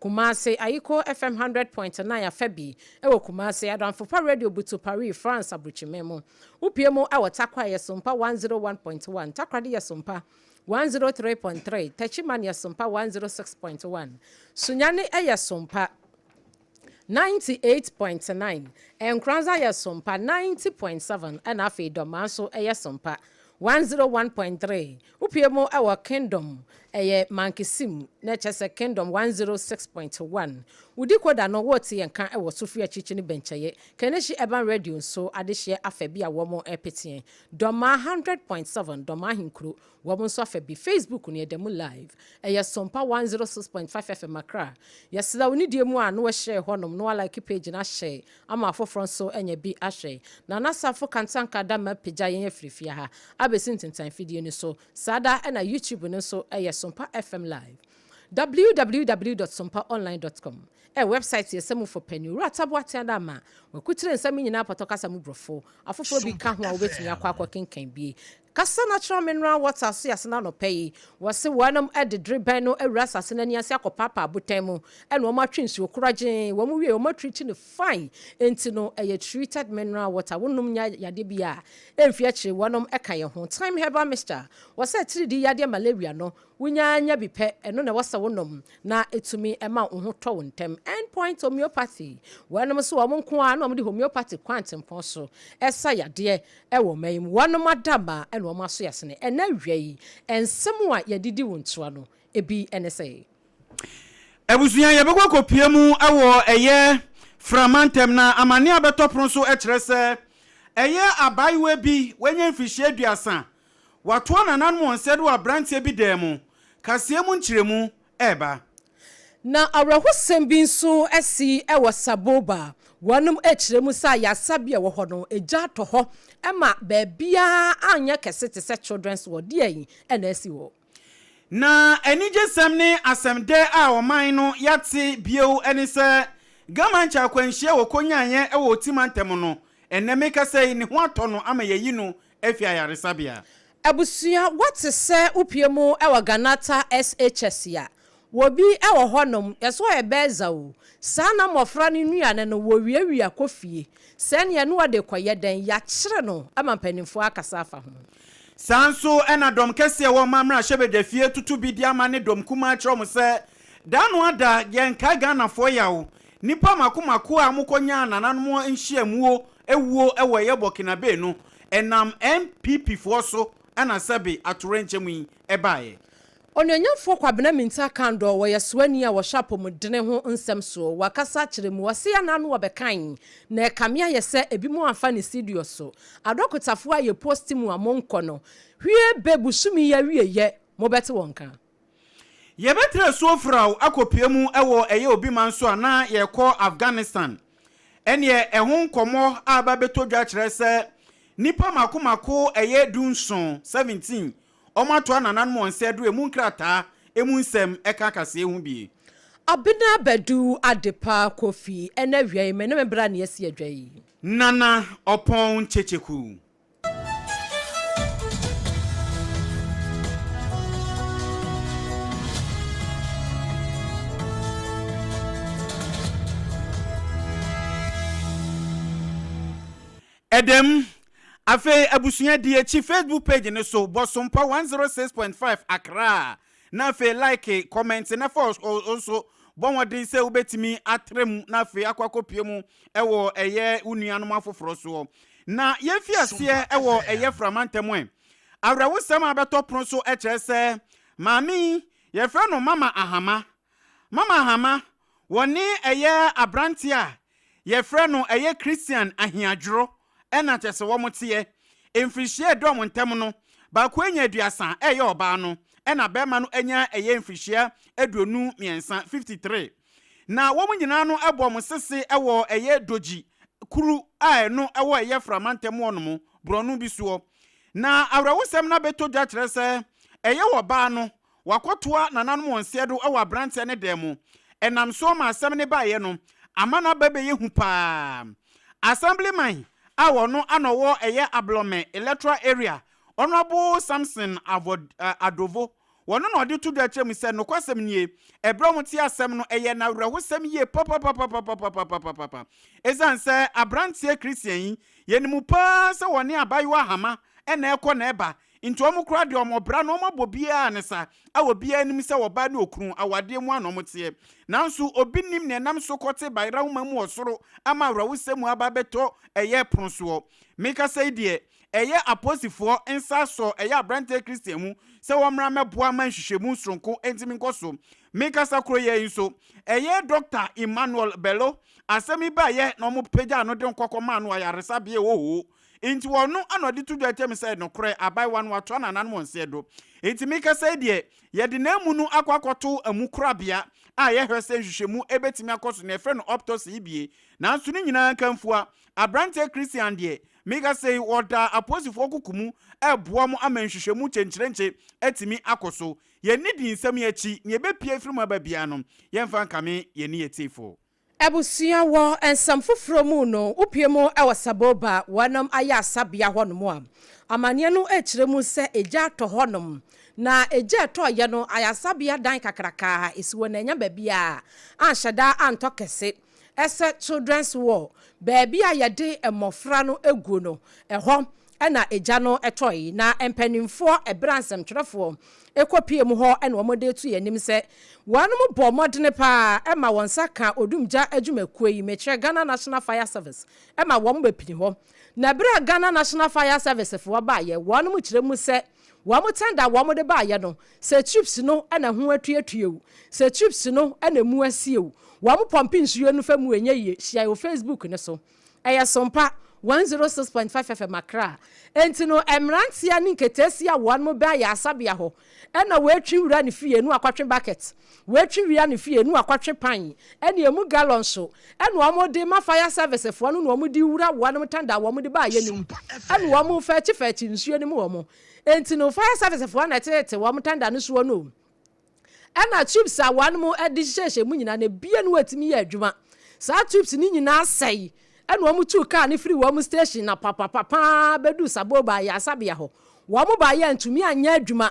Kumasi, Ayiko FM 100.9 afa bi wɔ Kumasi, Adamfopa Radio butu Paris, France aburokyiman mu. Wopue mu wɔ Tarkwa yɛ Sompa 101.1, Takoradi yɛ Sompa 103.3, Techiman yɛ Sompa 106.1, Sunyani yɛ Sompa 98.9, Nkoranza yɛ Sompa 90.7 ɛna afei Dɔmaa nso yɛ Sompa 101.3. Wopue mu wɔ Kingdom, ɛyɛ Mankesim, na ɛkyerɛ sɛ Kingdom 106.1. Wo decoder no wote yɛn nka wɔ so firi akyirikyiri ne bɛnkyɛeɛ. Kaneshie Urban Radio nso adehyeɛ afa bi a wɔn repete yɛn. Dɔmaa 100.7, Dɔmaa Ahenkuro, wɔn nso afa bi. Facebook no yɛda mu live. Ɛyɛ Sompa 106.5 FM Accra. Yɛsrɛ wo nidie mu a na wahyira yɛ hɔnom na wa like page no ahyɛ ama afoforɔ nso anya bi ahwɛ. Nana Safo Kantanka da ma pagya yɛn afiri fie ha abɛsi ntentan fidie no so. Saa da na YouTube no nso yɛ Sompa FM Live. Www dot sompaonline dot com ɛ website yɛ sɛ mufo pɛ ne Owura Tabo Ateada ama wakutire nsɛm yi nyinaa pɔtɔ kasa mu brɔfo afoforɔ bi ka ho a wobɛtumi akɔ akɔ kenkan bie. Kasa Natural Mineral Water so yɛ asene anɔpa yi. Wɔse wɔnom de drebɛn no awura asase no ani ase akɔ paapaa abotan mu ɛna wɔn atwe nsuo korɔgyee wɔn wie wɔn atreat no fine enti no ɛyɛ treated mineral water wonom nya yadeɛ bi a ɛmfi akyire wɔnom ɛka yɛn ho. Thyme Herbal Mixture wɔsɛ atiridii yadeɛ malaria no Wunya nya bi pɛ, ɛno na ɛwɔ sɛ wonom na etumi ma wo ho tɔ wo ntɛm. End Point Homeopathy, Wɔnom nso wɔn nko ara na wɔde homeopathy kwan tempɔn so sa yadeɛ wɔ ɔman yi mu. Wɔnom adama na wɔn aso yɛ asene. Ɛnnɛ awia yi, nsɛm a yɛde di wo ntoa no, ebi ne sɛ. Abusua, yɛbɛkɔ akɔpue mu wɔ ɛyɛ Fra mantam na amaneɛ a bɛtɔ pono so kyerɛ sɛ ɛyɛ abaayewa bi wanya mfirihyia 30 Watoa nananom wɔn nsa do wɔ aberanteɛ bi dan mu. Kaseɛ mu nkyerɛmu reba. Na awerɛhosɛm bi nso asi wɔ Saboba. Wɔnom kyerɛ mu sɛ ayaresabea a ɛwɔ hɔ no, egya atɔ hɔ ma baabiara anyɛ kɛse te sɛ Children's Ward. Deɛn na asi hɔ? Na anigyesɛm ne asɛmdɛ a ɔman no yɛate bio ne sɛ Gamankyɛ akwanhyia a wɔkɔnyaeɛ wɔ Oti mantam no, ɛnnɛ mekasa yi ne ho atɔ no ama yɛayi no afi ayaresabea. Abusua woate sɛ wopue mu wɔ Ganata SHS a, wɔ bi wɔ hɔ nom, yɛse ɔyɛ bɛɛza o, saa na mmɔfra no nnuane no wɔ wiawia kɔ fie, sɛɛ neɛ ne ɔde kɔyɛ dɛn, yakyere no ama mpaninfoɔ akasa afa ho. Saa nso na dɔm kɛseɛ a ɛwɔ ɔman mmarahyɛbadwafie toto bi de ama ne dɔm kumaa kyerɛ wɔn sɛ da ano ada yɛnkae Ghanafoɔ yaw, nnipa mako mako a wɔkɔnyaa nananom nhyiamuo wuo wɔ ɛyɛ Burkinabe no, Ɛnam NPP foɔ so na sɛbe atowerɛnkyɛm yi baeɛ. Onuonyamfoɔ Kwabena Mintah Kandor, wɔyɛ soani a wɔhwɛ apɔmudene ho nsɛm soɔ. Wakasa akyerɛ mu, ɔse anaa no wɔbɛkan na ɛkame ayɛ sɛ ebinom amfa ne siduo so. Adɔkotafoɔ a yɛ post mu a monkɔ no, hwie bɛ bosome yi awieyɛ mobɛte wɔn nka. Yɛbɛtra asuo Frao akɔpue mu wɔ ɛyɛ obi man so a na yɛrekɔ Afghanistan. Ɛneɛ ɛho nkɔmmɔ a aba bɛtɔ dwa kyerɛ sɛ nnipa mako mako ɛyɛ dunson, 17, wɔn atoa nananom wɔn nsa aduru emu nkrataa emu nsɛm ɛka kaseɛ ho bie. Abena Badu Adepa Kofi ɛnɛ awia yi me ne me bra na yɛasi adwa yi. Nana Ɔpɔn Kyekyeku. Ɛdɛm, afei abusua di akyi Facebook page no so bɔ Sompa 106.5 Accra na afei like, comment na fa nso bɔ mmɔden sɛ wobɛtumi atra mu na afei akɔ akɔpue mu wɔ ɛyɛ wo nuanom afoforɔ soɔ. Na yɛmfi aseɛ wɔ ɛyɛ frama ntam ɛ. Awerɛhosɛm a abɛtɔ pono so kyerɛ sɛ maame yi, yɛfrɛ no Mama Ahama. Mama Ahama, wɔne ɛyɛ aberanteɛ a yɛfrɛ no ɛyɛ Christian Ahiadworo na kyerɛ sɛ wɔn teɛ. Mfirihyia a ɛda wɔn ntam no, baako anya 30 ɛyɛ ɔbaa no, ɛna barima no anya ɛyɛ mfirihyia 23, 53. Na wɔn nyinaa no bɔ wɔn sese wɔ ɛyɛ Dogyi kuru a ɛno ɛwɔ ɛyɛ Frama ntam hɔ nom borɔno bi soɔ. Na awerɛhosɛm no abɛtɔ dwa kyerɛ sɛ ɛyɛ ɔbaa no Wakɔtoa nananom wɔn nseɛ do wɔ aberanteɛ no dan mu. Ɛnam soɔ ma asɛm no baeɛ no, ama no aba bɛyɛ hu paa. Assemblyman a ɔno ana ɔwɔ ɛyɛ Ablɔmɛ Electoral Area, Honourable Samson Adovo, Wɔno na ɔde to dwa kyerɛ mu sɛ nokwasɛm nie, ɛberɛ a wɔte asɛm no, ɛyɛ no awerɛhosɛm yie papapapapapapapapa. Ɛsiane sɛ aberanteɛ Christian yi, yɛnim paa sɛ wɔne abaayewa Hama na ɛkɔ na ɛba, nti wɔn koraa deɛ wɔn bra no wɔn abɔ biara ne sa a obiara nim sɛ ɔbaa ne okunu awadeɛ mu a na wɔn teɛ. Nanso obi nnim nea ɛnam so kɔte bayera nwoma mu wɔ soro ama awerɛhosɛm mu aba abɛtɔ ɛyɛ pono soɔ. Mekasa yi deɛ, ɛyɛ apolisifoɔ nsa asɔ ɛyɛ aberanteɛ Christian mu sɛ wɔmmra mmɛboa ma nhwehwɛmu soronko ntumi nkɔ so. Mekasa koro yi ara yi nso, ɛyɛ Dɔkta Emmanuel Bello asɛm yi baeɛ na wɔpagyaa no de nkɔ kɔmaa no wɔ ayaresabea ɛwɔ Ho. Enti ɔno na ɔde to dwa kyerɛ me sɛ, Nokorɛ, abaayewa no watoa nananom wɔn nseɛ do. Enti mekasa yi deɛ, yɛde n'amu no akɔ akɔto amu korabea a yɛhwɛ sɛ nhwehwɛmu bɛtumi akɔ so, nea yɛfrɛ no autopsy yi bie. Nanso ne nyinaa nkamfua, aberanteɛ Christian deɛ, mekasa yi, ɔda apolisifoɔ koko mu reboa wɔn ama nhwehwɛmu kyenkyerenkye atumi akɔ so. Yɛnni di nsɛm yi akyi, nea ɛbɛpue afiri mu aba biara no, yɛmfa nkame yɛn ne yɛn atiefoɔ. Abusua wɔ nsɛm foforɔ mu no wopue mu wɔ Saboba wɔnom ayɛ asabea hɔ nom a amaneɛ no kyerɛ mu sɛ egya atɔ hɔ nom na egya ɛtɔɔyɛ no ayasabea dan kakrakaa esi hɔ na anya baabi a anhyɛda antɔ kɛse ɛsɛ children's wall baabi a yɛde mmɔfra no guo no ɛhɔ na egya no tɔe, na mpanimfoɔ ɛberɛ a nsɛmtwerɛfoɔ kɔpue mu hɔ na wɔde reto yɛn anim sɛ wɔnom bɔɔ mmɔdene pa ara ma wɔn nsa kaa odumgya adwumakuo yi, mekyerɛ Ghana National Fire Service, ma wɔn bɛpini hɔ. Na ɛberɛ a Ghana National Fire Service foɔ baeɛ, wɔnom kyerɛ mu sɛ wɔn tɛnda a wɔn de baeɛ no, sɛ tubes no na ɛho atuatue o, sɛ tubes no na ɛmu asie o, wɔn pɔmpe nsuo no fa mu ɛnyɛ yie, hyia wɔ Facebook no so. Ɛyɛ Sompa 106.5 FM Accra. Enti no mmeranteɛ ne nketeesia a wɔnom bɛn ayaresabea hɔ na wɔatwi wura ne fie na wɔakɔtwe bucket, wɔatwi wia ne fie na wɔakɔtwe pan ne emu gallon so na wɔde ma fire service foɔ no na wɔde wura wɔnom tanda a wɔde baeɛ no mu na wɔn fɛkyefɛkye nsuo no mu wɔn. Enti no fire service foɔ na ɛtetete wɔn tanda no soɔ no o. Ɛna tubes a wɔn de hyehyɛhyɛ mu nyinaa no ebie no wɔtumi yɛ adwuma. Saa tubes no nyinaa sɛe ɛna wɔn tuu kaa no firi wɔn station na papapapaa bɛduu Saboba ayaresabea hɔ. Wɔn baeɛ antumi anyɛ adwuma.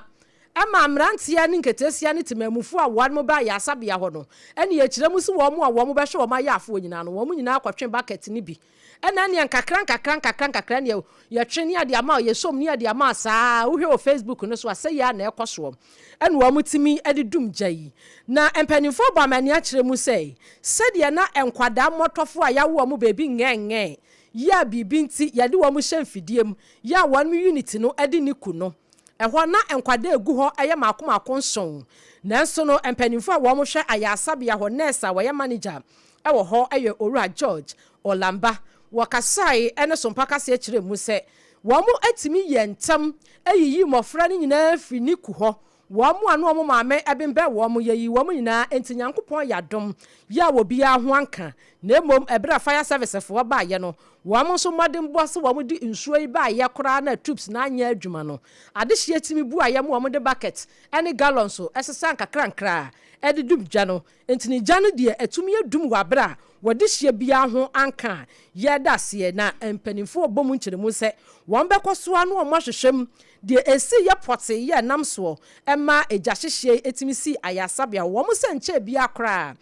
Ɛma mmeranteɛ ne nketeesia ne temanmufoɔ a wɔn ba ayaresabea hɔ no ɛne yɛkyerɛ mu sɛ wɔn a wɔn bɛhwɛ wɔn ayarefoɔ nyinaa no wɔn nyinaa kɔtwe bucket no bi Ɛna ɛneɛ nkakra nkakra nkakra nkakra neɛ yɛtwe ne yɛde ama yɛsom ne yɛde ama saa wohwɛ wɔ Facebook no so a sɛyi a na ɛkɔ soɔ ɛna wɔn tumi de dum gya yi. Na mpanimfoɔ bɔ amaneɛ akyerɛ mu sɛ sɛdeɛ na nkwadaa mmɔtɔfoɔ a yɛawo wɔn baabi ngɛɛngɛɛ yi a biribi nti yɛde wɔn hyɛ mfidie mu yi a wɔn unit no de ne ku no ɛhɔ na nkwadaa egu hɔ ɛyɛ mako mako nson. Nanso no mpanimfoɔ a wɔn hwɛ ayaresabea hɔ nurse a wɔyɛ manager wɔ hɔ yɛ Owura George Olamba. Wɔkasae ne sompa kaseɛ kyerɛɛ mu sɛ wɔatumi yɛɛ ntɛm yiyii mmɔfra no nyinaa firii ne ku hɔ. Wɔn a na wɔn maame bembɛn wɔn, yɛyii wɔn nyinaa, enti Nyankopɔn yɛ adom yɛ a obiara ho anka. Na mmom ɛberɛ a fire service foɔ baeɛ no, wɔn nso mmɔdenbɔ sɛ wɔn de nsuo yi baeɛ koraa na tubes no anyɛ adwuma no, adehyeɛ tumi buaeɛ ma wɔn de bucket ne gallons sesa nkakrankra de dum gya no. Enti ne gya no deɛ atumi adum wɔ aberɛ a wɔde hyeɛ biara ho anka a yɛreda aseɛ, na mpanimfoɔ rebɔ mu nkyerɛmu sɛ wɔn bɛkɔ so ara na wɔn ahwehwɛ mu deɛ ɛsiiɛ pɔtee yɛ ɛnam soɔ ma egya hyehyeɛ yi tumi sii ayaresabea hɔ. Wɔn sɛ nkyɛɛ biara koraa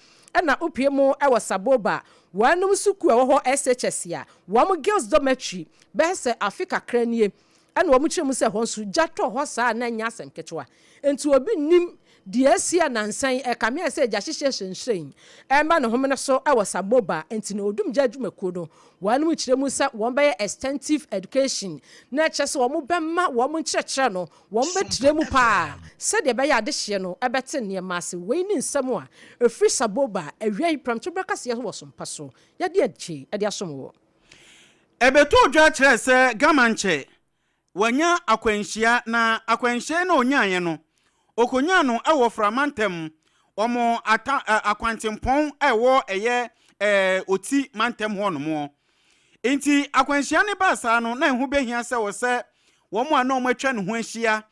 na wopue mu wɔ Saboba wɔnom sukuu a ɛwɔ hɔ SHS a wɔn girls dormitory bɛyɛ sɛ afe kakra nie Ɛna wɔn kyerɛ mu sɛ ɛhɔ nso gya tɔɔ hɔ saa a na ɛnyɛ asɛm ketewa. Enti obi nnim deɛ asi a nansa yi ɛkame ayɛ sɛ gya hyehyeɛ hyɛnhyerɛn rema ne homene so wɔ Samoba. Enti no Odum Gya Adwumakuo no wɔnom kyerɛ mu sɛ wɔn bɛyɛ extensive education na ɛkyerɛ sɛ wɔn bɛma wɔn nkyerɛkyerɛ no wɔn bɛtrɛ mu paa sɛdeɛ ɛbɛyɛ a adehyeɛ no bɛte nneɛma ase. Wei ne nsɛm a ɛfiri Saboba awia yi prɛmtoberɛ kaseɛ wɔ Sompa so yɛde akyi de asom woɔ. Ɛbɛtɔɔ dwa kyerɛɛ sɛ Gama nkyɛ wanya akwanhyia na akwanhyia yi na ɔnyaeɛ no, ɔkɔnyaa no wɔ Fra mantam, wɔn ata ɛ akwantempɔn a ɛwɔ ɛyɛ ɛ Oti mantam hɔ nom. Nti akwanhyia no baa saa no, na ɛho bɛhia sɛ wɔ sɛ wɔn a na wɔatwa ne ho ahyia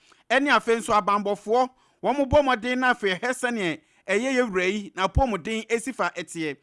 ne afei nso abanbɔfoɔ, wɔbɔ mmɔden na afei ɛhwɛ sɛdeɛ ɛyɛ yɛ wura yi n'apɔmuden si fa teɛ.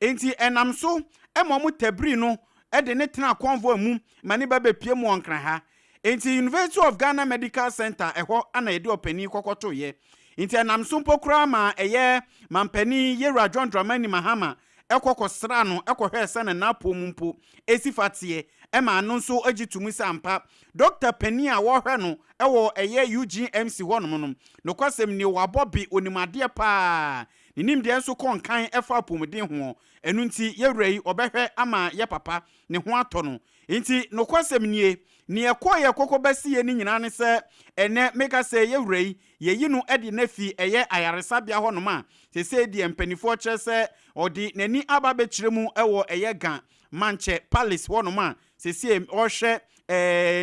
Enti ɛnam so ma wɔtabirii no de no tenaa convoy mu ma ne ba bɛpue mu wɔ Nkran ha. Enti University of Ghana Medical Centre ɛhɔ na yɛde ɔpanin kɔkɔtoeɛ. Nti ɛnam so mpo koraa ma ɛyɛ mampanin Yewura John Dramani Mahama kɔ kɔsraa no kɔhwɛɛ sɛ ne n'apɔw mu mpo si fa teɛ ma no nso gye to mu sɛ ampa dɔkta panin a wɔhwɛ no wɔ ɛyɛ UGMC hɔnom no, nokwasɛm nie wabɔ be, onim adeɛ paa, ne nimdeɛ nso kɔ nkan ɛfa apɔmuden hoɔ, ɛno nti yɛwura yi ɔbɛhwɛ ama yɛ papa ne ho atɔ no. Nti nokwasɛm nie, neɛ ɛkɔeɛ kɔkɔ bɛsiiɛ no nyinaa ne sɛ ɛnɛ meka sɛ yɛwura yi Yɛyi no de no afi ɛyɛ ayaresabea hɔnom a seesei deɛ mpaninfoɔ kyerɛ sɛ ɔde n'ani aba abɛkyerɛ mu wɔ ɛyɛ Ga Mankyɛ Palace hɔnom a seesei ɔrehwɛ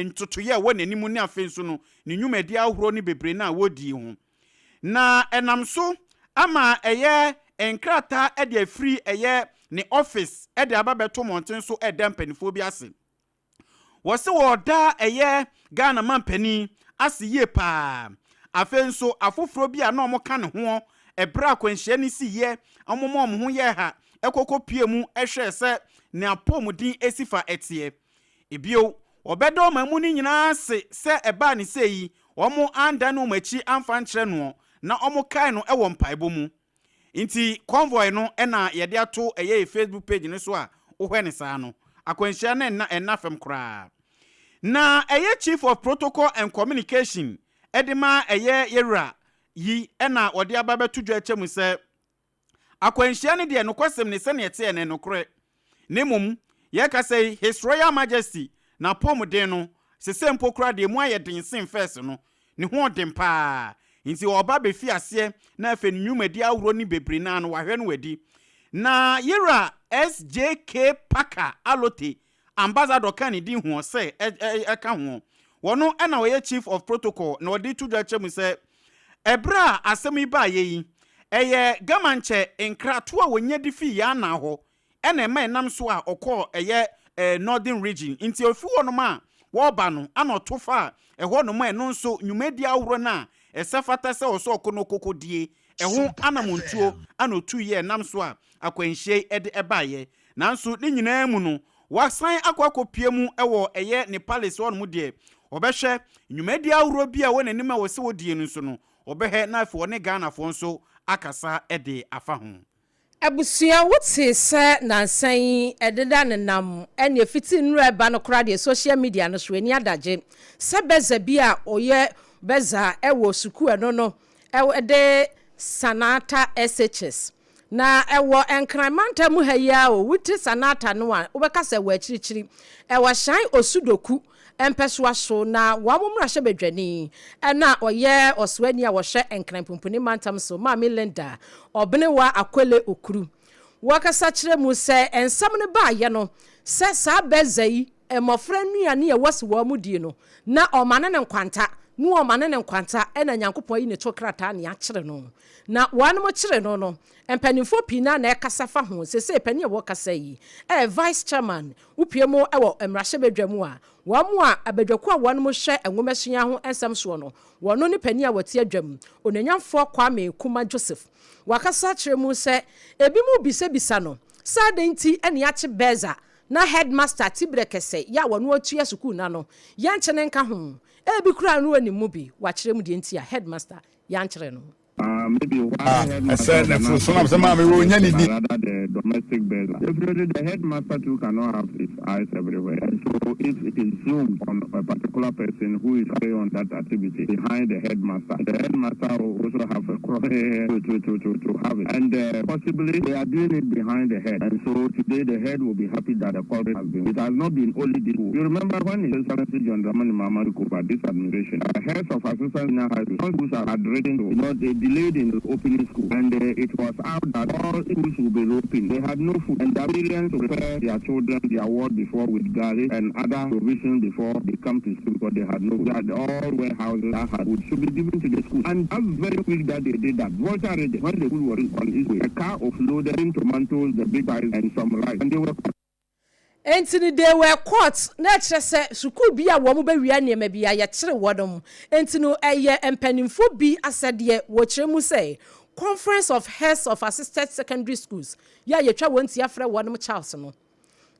ntotoeɛ a ɛwɔ n'anim ne afei nso no ne nnwumadie ahoroɔ no bebree no a wɔredie ho. Na ɛnam so ama ɛyɛ nkrataa de afiri ɛyɛ ne office de aba abɛto mmɔnten so ɛda mpaninfoɔ bi ase. Wɔse wɔda ɛyɛ Ghana manpanin ase yie paa. Afei nso afoforɔ bi a na wɔka ne hoɔ ɛberɛ a akwanhyia no siiɛ, wɔma wɔn ho yɛɛ ha kɔkɔ pue mu hwɛɛ sɛ n'apɔmuden si fa teɛ. Bio, wɔbɛda ɔman mu no nyinaa ase sɛ ɛbaa no sei yi, wɔn andane wɔn akyi amfa ankyerɛ noɔ na wɔkae no wɔ mpaebɔ mu. Nti convoy no na yɛde ato ɛyɛ yɛ Facebook page no so a wohwɛ no saa no. Akwanhyia no nna ɛnna fam koraa. Na ɛyɛ Chief of Protocol and Communication de ma ɛyɛ yɛwura yi na ɔde aba bɛto dwa akyɛ mu sɛ akwanhyia no deɛ nokwasɛm ni sɛnea ɛteɛ no ɛnokorɛ Na mmom, yɛrekasa yi, His Royal Majesty n'apɔwmuden no, sesei mpo koraa deɛ emu ayɛ den sen first no, ne ho ɔden paa. Nti ɔreba abɛfi aseɛ na afei ne nnwumadi ahoroɔ no bebree no ara no wahwɛ no wadi. Na Yewura SJK Parker Allotey, Ambassador ka ne din hoɔ sɛ ɛka hoɔ. Wɔno na ɔyɛ Chief of Protocol na ɔde to dwa kyerɛ mu sɛ ɛberɛ a asɛm yi baeɛ yi, ɛyɛ Gamankyɛ nkratoɔ a wɔnya de fii Yaa-Naa hɔ ɛna ɛma ɛnam so a ɔkɔɔ ɛyɛ Northern Region. Nti ɔfiri hɔ nom a wɔreba no ana ɔto faa ɛhɔ nom a ɛno nso nwumadie ahoroɔ no a ɛsɛ fata sɛ ɔsɛ ɔkɔ no ɔkɔkɔ die ɛho anamontuo ana ɔtuiɛ ɛnam so a akwanhyia yi ɛde ɛbaeɛ. Nanso ne nyinaa mu no wasan akɔ akɔpue mu wɔ ɛyɛ ne palace hɔ nom deɛ ɔbɛhwɛ nwumadie ahoroɔ bi a ɛwɔ n'anim a ɔsɛ ɔdie no nso no ɔbɛhɛ na afei ɔne Ghanafoɔ nso akasa de afa ho. Abusua, wotee sɛ nansa yi ɛdeda nenam ɛne ɛfiti nnura ɛba no koraa deɛ social media no so ani adagye sɛ bɛza bi a ɔyɛ bɛza ɛwɔ sukuu ɛno no ɛde Sanata SHS na ɛwɔ Nkran mantam mu ha yi ara o, wote Sanata no a wobɛka sɛ ɛwɔ akyirikyiri ɛwɔ Shan Osudoku mpɛsoa so na wɔn mmarahyɛbadwani na ɔyɛ ɔsoani a ɔhwɛ Nkran Pumpuni Mantam so, Maame Linda Ɔbenewa Akwele Okuru. Wɔkasa kyerɛ mu sɛ nsɛm no baeɛ no sɛ saa bɛza yi mmɔfra nnuane a ɛwɔ se wɔn die no na ɔmane no nkwanta na ɔmane no nkwanta na Nyankopɔn ayi ne to krataa ne akyere no na wɔnom kyere no no mpanimfoɔ pii no ara na ɛkasa fa ho. Sesei panin a wɔkasa yi ɛyɛ Vice Chairman Wopue mu wɔ mmarahyɛbadwa mu a, wɔn a abadwakuo a wɔnom hwɛ nwomasua ho nsɛm soɔ no, wɔno ne panin a wɔte adwam, Onuonyamfoɔ Kwame Kumah Joseph. Wakasa akyerɛ mu sɛ ebinom bisabisa no sɛ adɛn nti na yɛakye Beza na headmaster Tibrɛ Kɛsɛ yɛ a wɔno atua sukuu no ano, yɛnkye no nka ho. Ebi koraa no ɔnim mu bi, wakyerɛ mu deɛ nti a headmaster yɛankyere no. A ɛsɛ n'afuru so nam sɛ maame wɔ onya ne di. Definitely the headmaster too cannot have his eyes everywhere and so if it is zoomed on a particular person who is carrying on that activity behind the headmaster, the headmaster will also have a cross to to to to to have it and uh, possibly they are doing it behind the head and so today the head will be happy that the culprit has been. It has not been only this school. You remember when His Excellency John Dramani Mahama took over this administration, uh, heads of assistant senior high school, some schools had written to, you know, they delayed in opening school and uh, it was out that all schools will be open. They had no food and the parents prepare their children their ward before with garlic and other provisions before they come to school because they had no food. That all warehouses that had food should be given to the school. And that very week that they did that, Volta region, when the school was on its way, a car offloaded tomatoes, the big size, and some rice. And they were Enti no they were caught, na ɛkyerɛ sɛ sukuu bi a wɔn bɛwia nneɛma bi a yɛkyere wɔnom. Enti no ɛyɛ mpanimfoɔ bi asɛdeɛ, wɔkyerɛ mu sɛ Conference of Heads of Assisted Secondary Schools, yɛ a yɛtwa wɔn ti afrɛ wɔnom Charles no.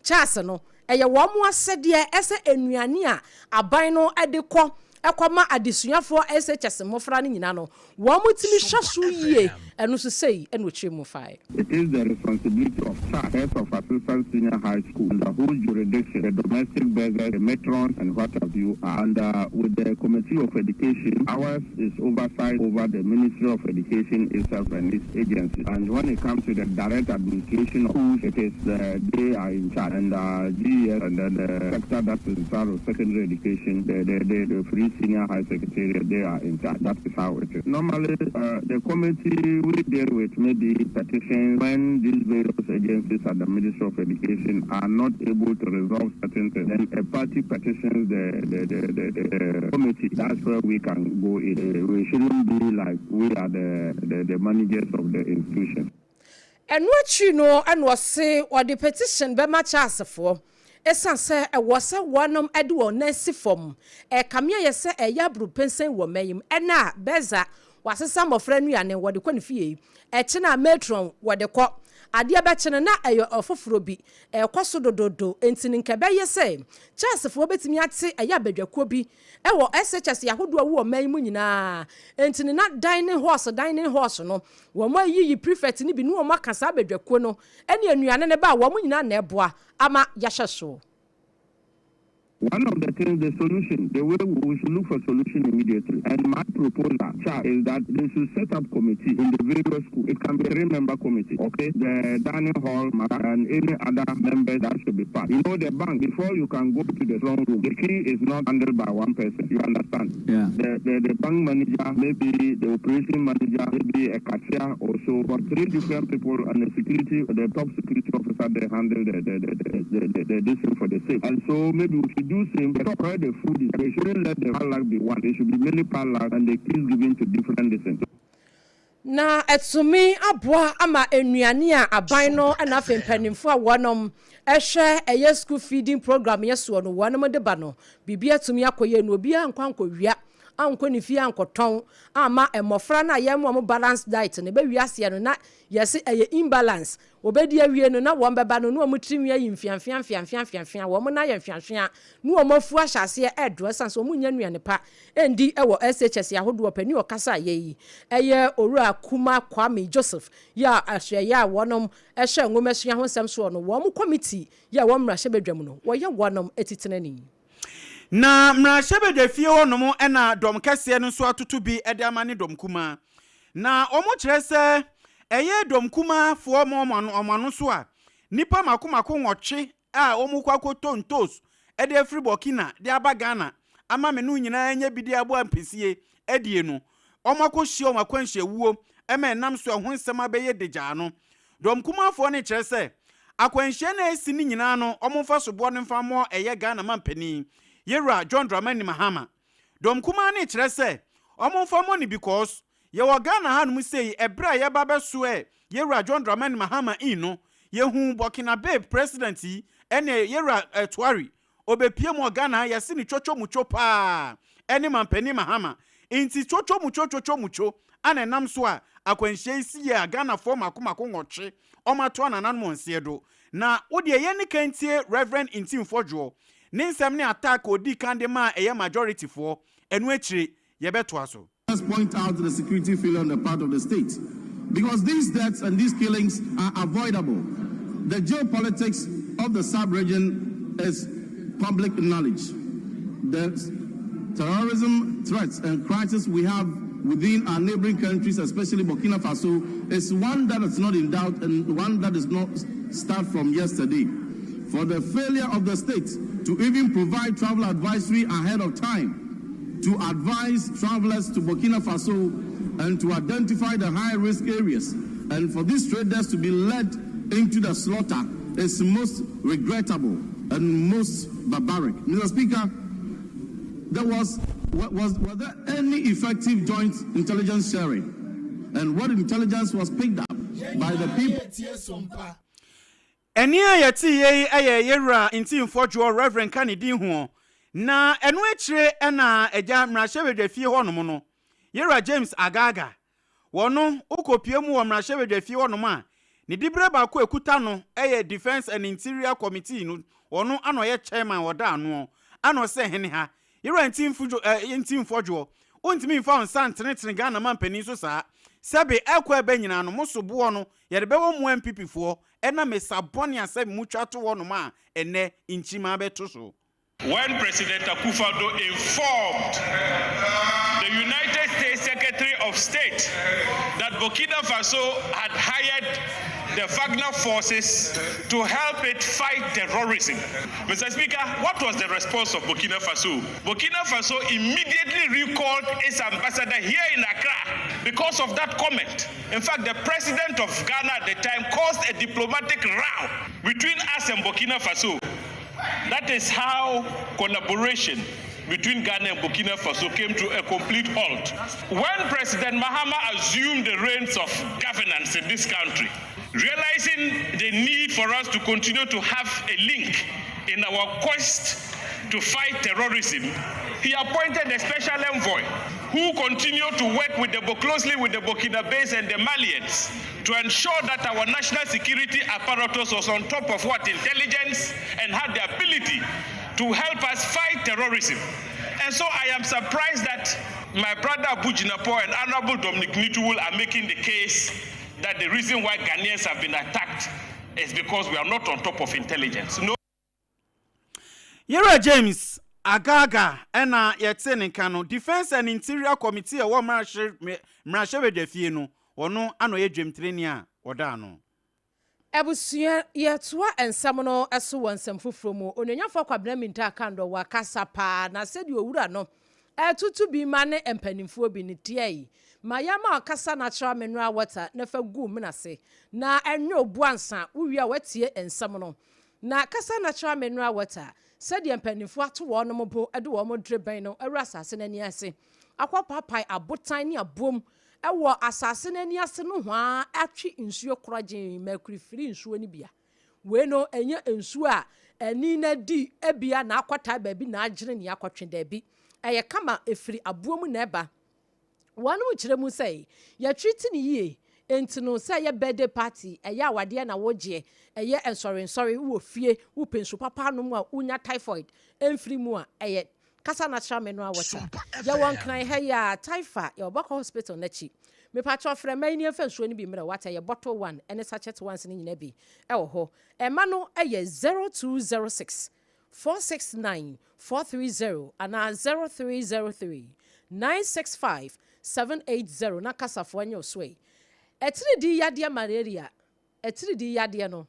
CHASS no, ɛyɛ wɔn asɛdeɛ sɛ nnuane a aban no de kɔ kɔma adesuafoɔ SHS mmɔfra no nyinaa no, wɔtumi hwɛ so yie. Ɛno nso sei na ɔkyerɛ mu faeɛ. It is the responsibility of CHASS, heads of assistant senior high school, under whose jurisdiction the domestic bursars, the matrons and what have you are. And with the Committee of Education, ours is oversight over the Ministry of Education itself and its agencies. And when it comes to the direct administration of schools, it is uh, they are in charge. And GES and then the sector that is in charge of secondary education, the, the, the, the free senior high secretariat, they are in charge. That is how it is. Normally, the committee we deal with maybe petitions when these various agencies at the Ministry of Education are not able to resolve certain things. Then a party petitions the, the, the, the, the committee. That's where we can go in. We shouldn't be like we are the managers of the institution. Ɛno akyi no, ɛna ɔse ɔde petition bɛma CHASS foɔ ɛsiane sɛ ɛwɔ sɛ wɔnom de wɔn nan si fam. Ɛkame ayɛ sɛ ɛyɛ aburupɛnsɛn wɔ mɛyim ɛna a bursar wasesa mmɔfra nnuane wɔde kɔ ne fie, ɛkyi na matron wɔde kɔ, adeɛ bɛkye no na ɛyɛ ɔfoforɔ bi, ɛkɔ so dododo. Nti ne nka bɛyɛ sɛ CHASS foɔ bɛtumi ate ɛyɛ abadwakuo bi ɛwɔ SHS ahodoɔ wɔ ɔman yi mu nyinaa. Nti ne na dining halls, dining halls no, wɔn ayiyi prefect no bi ne wɔn aka saa abadwakuo no ɛne nnuane ne ba a wɔn nyinaa na ɛboa ama yɛahyɛ so. One of the things, the solution, the way we should look for solution immediately. And my proposal, Cha, is that they should set up committee in the various schools. It can be a three-member committee, okay? The dining hall and any other members that should be part. The bank, before you can go to the strong room, the key is not handled by one person. You understand? Yeah. The bank manager, maybe the operation manager, maybe a cashier or so, but three different people and the security, the top security officer, they handle the this thing for the safe. And so maybe we should do same, but where the food is, they shouldn't let the padlock be one. There should be many padlocks and the keys given to different listen. Na ɛtumi aboa ama nnuane a aban no ɛna afei mpanimfoɔ a wɔnom ɛhwɛ ɛyɛ school feeding program yɛ soɔ no, wɔnom de ba no, biribi atumi akɔ yie no, obiara nkɔ ankɔwia ankɔ ne fie ankɔtɔn ama mmɔfra no a yɛn mu a balance diet no ɛbɛwi aseɛ no na yɛsi ɛyɛ imbalance. Wɔbɛdi awie no na wɔn bɛba no na wɔn tiri nwi ayi mfiamfia mfiamfia mfiamfia, wɔn nan yɛ mfiamfia na wɔn afu ahyɛ aseɛ ɛɛdo ɛsan so wɔn nyɛ nnuane pa ɛndi ɛwɔ SHS ahodoɔ. Panin ɔkasa yɛ yi ɛyɛ Owura Kuma Kwame Joseph yɛ a ahwɛyɛ a wɔnom ɛhyɛ nwoma sua ho nsɛm soɔ no, wɔn committee yɛ a wɔn mmarahyɛbadwam no wɔyɛ wɔnom etitenani. Na mmarahyɛbadwafie hɔnom ɛna dɔm kɛseɛ no nso atoto bi de ama ne dɔm kumaa, na wɔn kyerɛ sɛ ɛyɛ dɔm kumaafoɔ ma ɔmo ano ɔmo ano so a nipa mako mako 8 a wɔn kɔ akɔtɔ ntos de afiri Burkina de aba Ghana ama me no nyinaa nyɛ bi de aboa mpɛsie adie no, wɔn akɔhyia wɔn akwanhyiawuo ɛma ɛnam so ɛho nsɛm abɛyɛ degyaa no. Dɔm kumaafoɔ no kyerɛ sɛ akwanhyia no a esi ne nyinaa no, wɔn mfa soboɔ no mfa mmɔ ɛyɛ Ghana mampanin Yɛwura John Dramani Mahama. Dɔm kumaa no kyerɛ sɛ wɔn mfa mmɔ no because yɛwɔ Ghana hanom sei, ɛberɛ a yɛba bɛso ɛ Yɛwura John Dramani Mahama in no, yɛhu Burkinabe president yi ɛne Yɛwura Ɛtuari obepie mu wɔ Ghana ha, yɛse ne twotwo mutwo paa ɛne mampanin Mahama. Nti twotwo mutwo twotwo mutwo ana ɛnam so a akwanhyia yi si yɛ a Ghanafoɔ mako mako 8 ɔmo ato anananom nseɛ do. Na wodeɛ yɛn ne kantie Reverend Ntim Fordjour ne nsɛm ne attack a odi kan de maa ɛyɛ majority foɔ. Ɛno akyire yɛbɛtoa so. Let's point out the security failure on the part of the state, because these deaths and these killings are avoidable. The geopolitics of the sub-region is public knowledge. The terrorism threats and crisis we have within our neighboring countries, especially Burkina Faso, is one that is not in doubt and one that is not start from yesterday. For the failure of the state to even provide travel advisory ahead of time to advise travelers to Burkina Faso and to identify the high risk areas, and for these traders to be led into the slaughter is most regrettable and most barbaric. Mr. Speaker, there was there any effective joint intelligence sharing? And what intelligence was picked up by the people? Ɛne a yɛte yei ɛyɛ Yɛwura Ntim Fordjour, Reverend ka ne din ho. Na ɛno akyire ɛna agya mmarahyɛbadwafie hɔnom no, Yɛwura James Agaga wɔno wokɔpie mu wɔ mmarahyɛbadwafie hɔnom a Ne diberɛ baako a ɛkuta no yɛ Defence and Interior Committee no, ɔno ana ɔyɛ chairman ɔda anoɔ, ana ɔsɛ hene ha. Yɛwura Ntimfo eh, Ntimfɔdwoɔ, wontumi mfa wo nsa ntenetene Ghana mampanin so saa. Sɛbe ɛkɔ ɛbɛ nyinaa no, mo so boɔ no, yɛde bɛwɔ mo NPP foɔ, ɛnam ɛsa bɔne a sɛbe motwa to hɔ nom a ɛnnɛ nkyimaa bɛto so. When President Akufo-Addo informed the United States Secretary of State that Burkina Faso had hired the Wagner forces to help it fight terrorism. Mr. Speaker, what was the response of Burkina Faso? Burkina Faso immediately recalled its ambassador here in Accra because of that comment. In fact, the president of Ghana at the time caused a diplomatic row between us and Burkina Faso. That is how collaboration between Ghana and Burkina Faso came to a complete halt. When President Mahama assumed the reins of governance in this country, realizing the need for us to continue to have a link in our quest to fight terrorism, he appointed a special envoy who continued to work with the, closely with the Burkinabes and the Malians to ensure that our national security apparatus was on top of what intelligence and had the ability to help us fight terrorism. And so I am surprised that my brother Abu Jinapor and Honorable Dominic Nitiwul are making the case that the reason why Ghanaians have been attacked is because we are not on top of intelligence. No. Yɛwura James Agalga ɛna yɛte ne nka no, Defence and Interior Committee a ɛwɔ mmarahyɛbadwafie no, ɔno ana ɔyɛ dwamtireni a ɔda ano. Abusua, yɛtoa nsɛm no so wɔ nsɛm foforɔ mu. Onuonyamfoɔ Kwabena Mintah Akandoh wakasa paa na sɛdeɛ owura no ɛtutu bi ma ne mpanimfoɔ bi no tiɛ ma yɛma ɔkasa natural mineral water na fa gu mena ase na ɛnwe obu ansa wowie a watie nsɛm no. Na kasa natural mineral water, sɛdeɛ mpanimfoɔ ato wɔn bo de wɔn drebɛn no awura asase n'ani ase akɔ paapae abotan ne aboom ɛwɔ asase n'ani ase no ho a atwe nsuo korɔgyen mɛkurifiri nsuo no bia. Wei no ɛnyɛ nsuo a ani na di ebia na akɔtaa baabi na agyene ne akɔtwe daabi, ɛyɛ kama efiri aboɔ mu na ɛba. Wɔn kyerɛ mu sɛ yɛtwi ti ne yie, nti no sɛ ɛyɛ birthday party, ɛyɛ awadeɛ na wogyeɛ, ɛyɛ nsɔrensɔre wɔ fie, wopɛ nsu papa anom a wonya typhoid ɛmfiri mu a, ɛyɛ Kasa natural mineral water. Yɛwɔ Nkran ha yi a, Taifa, yɛwɔ Bɔkɔ Hospital n'akyi. Mepatwɛ frɛ mma yi ne yɛmfa nsuo no bi mmerɛ wata. Yɛ bottle one ɛne sachet ones no nyinaa bi ɛwɔ hɔ. Ɛma no ɛyɛ 0206 469 430 anaa 0303 965 780 na kasafoɔ nyɛ so yi. Ɛtiridi yadeɛ, malaria, ɛtiridi yadeɛ no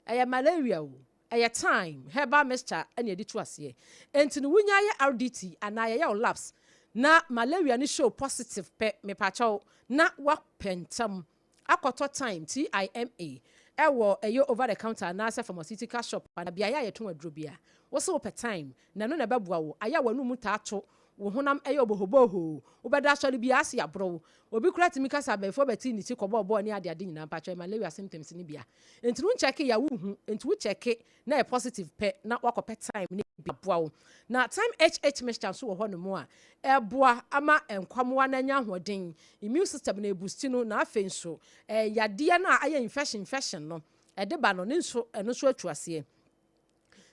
ɛyɛ malaria o, ɛyɛ Thyme Herbal Mixture ɛna yɛde tu aseɛ. Nti no wonya yɛ RDT anaa yɛyɛ o labs na malaria no show positive pɛ, mepakyɛw na wapɛ ntɛm akɔtɔ Thyme, TIMA, ɛwɔ ɛyɛ over the counter anaasɛ pharmaceutical shop ana beaeɛ a yɛtɔn aduro bia. Wɔsɛ wopɛ Thyme na ɛno na ɛbɛboa wo. Ayɛ a w'anum taa to wo, honam ɛyɛ obohoboho, wobɛda asɔre bi ase aborɔ obi kura tumi kasa, abɛɛfoɔ bɛti ne ti kɔbɔɔ bɔɔ ne adeade nyinaa. Mpakyɛ, malaria symptoms ne bia nti no nkyɛke yɛ wohu. Nti wo kyɛke na yɛ positive pɛ na wakɔpɛ Thyme ne bi aboa wo. Na Thyme HH Mixture nso wɔ hɔ nom a ɛboa ama nkwamoa no anya ahoɔden, immune system no eboost no, na afei nso yadeɛ no a ayɛ infection no ɛde ba no ne nso ɛno nso atu aseɛ.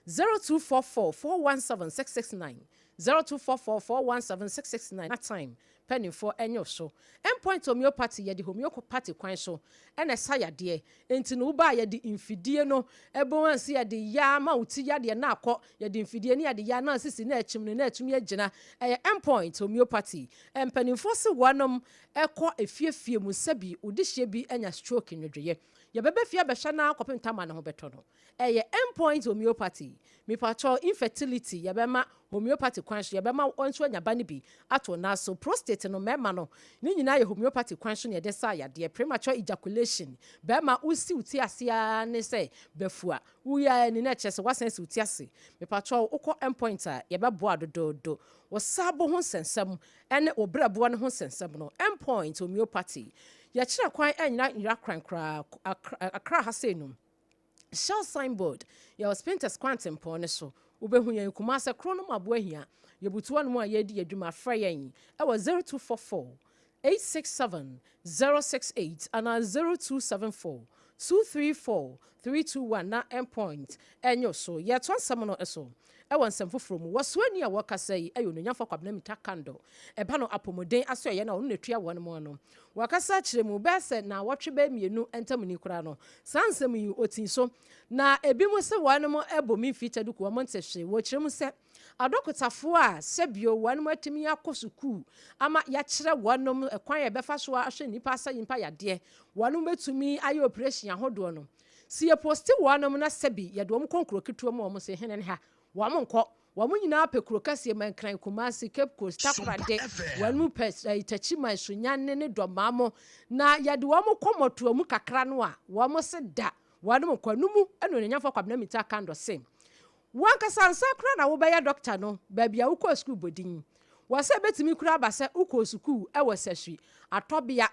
0244 417 669, 0244 417 669 na Thyme mpanimfoɔ ɛnyɛ so. Endpoint Homeopathy, yɛde homeopathy kwan so ɛna ɛsa yadeɛ. Nti no woba a, yɛde mfidie no ɛbɛn ansi yɛde yaa ma wo ti yadeɛ na akɔ, yɛde mfidie ne yɛde yaa na asisi na ɛkyim no na ɛtumi agyina. Ɛyɛ Endpoint Homeopathy. Mpanimfoɔ si wɔnom ɛkɔ efiefie mu, sɛbi odihyie bi anya stroke nwodwoeɛ, yɛbɛbɛ fie abɛhyɛ na akɔpem tama ne ho bɛtɔ no. Ɛyɛ Endpoint Homeopathy. Mipatɔ infertility, yɛbɛma homeopathy kwan so, yɛbɛma nso anya ba no bi ato na so. Prostate no, mmarima no ne nyinaa yɛ homeopathy kwan so ne yɛde sa yadeɛ. Premature ejaculation, bɛrima wosi wo ti ase ara ne sɛ bɛfua woyɛ ani na ɛkyerɛ sɛ wasan si wo ti ase, mipatɔ wokɔ Endpoint a, yɛbɛboa dodoodo. Wɔsaabo ho nsɛnsɛm ɛne wo brɛboɔ no ho nsɛnsɛm no, Endpoint Homeopathy yɛkyerɛ kwan ɛnyina nyina kran koraa. Akra ha sei no, Shell signboard, yɛwɔ Spintex kwantempɔn ne so, wobɛhu yɛn. Kumase koro no mu aboa hia yɛbutu hɔ nom a yɛredi adwuma. Frɛ yɛn ɛwɔ 0244 867 068 anaa 0274. 234 321 na Endpoint ɛnyɛ wo so. Yɛtoa nsɛm no so wɔ nsɛm foforɔ mu. Wɔ soani a wɔkasa yi yɛ Onuonyamfoɔ Kwabena Mintah Kandor. Ɛba no apɔmuden asoɛeɛ no a ɔno na ɛtua wɔn ano. Wakasa akyerɛ mu bɛyɛ sɛ naawɔtwe bɛyɛ mmienu ntam ni koraa no, saa nsɛm yi ɔtii so. Na ebinom se wɔn bɔ me mfii duku, wɔn nte hwee. Wɔkyerɛ mu sɛ adɔkotafoɔ a sɛbio wɔn atumi akɔ sukuu ama yɛakyerɛ wɔn kwan a yɛbɛfa so ahwɛ nnipa asa nyimpa yadeɛ, wɔn bɛtumi ayɛ operation ahodoɔ no. Sɛ yɛposti wɔn na sɛbi yɛde wɔn kɔ nkuro ketewa mu a wɔn se hene ne ha, wɔn nkɔ. Wɔn nyinaa pɛ kuro kɛseɛ mu, Nkran, Kumasi, Cape Coast, Takoradi, wɔn mu pɛ Techiman, Sunyani ne Dɔmaa mo. Na yɛde wɔn kɔ mmɔtoa mu kakra no a, wɔn se da, wɔn nkɔ. Ɛno mu na Onuonyamfoɔ Kwabena Mintah Kandor se, Wo ankasa ansa koraa na wobɛyɛ dɔkta no, baabi a wokɔɔ sukuu bɔ din. Wɔ sɛ ebetumi koraa aba sɛ wokɔɔ sukuu wɔ Sasui, Atɔbea,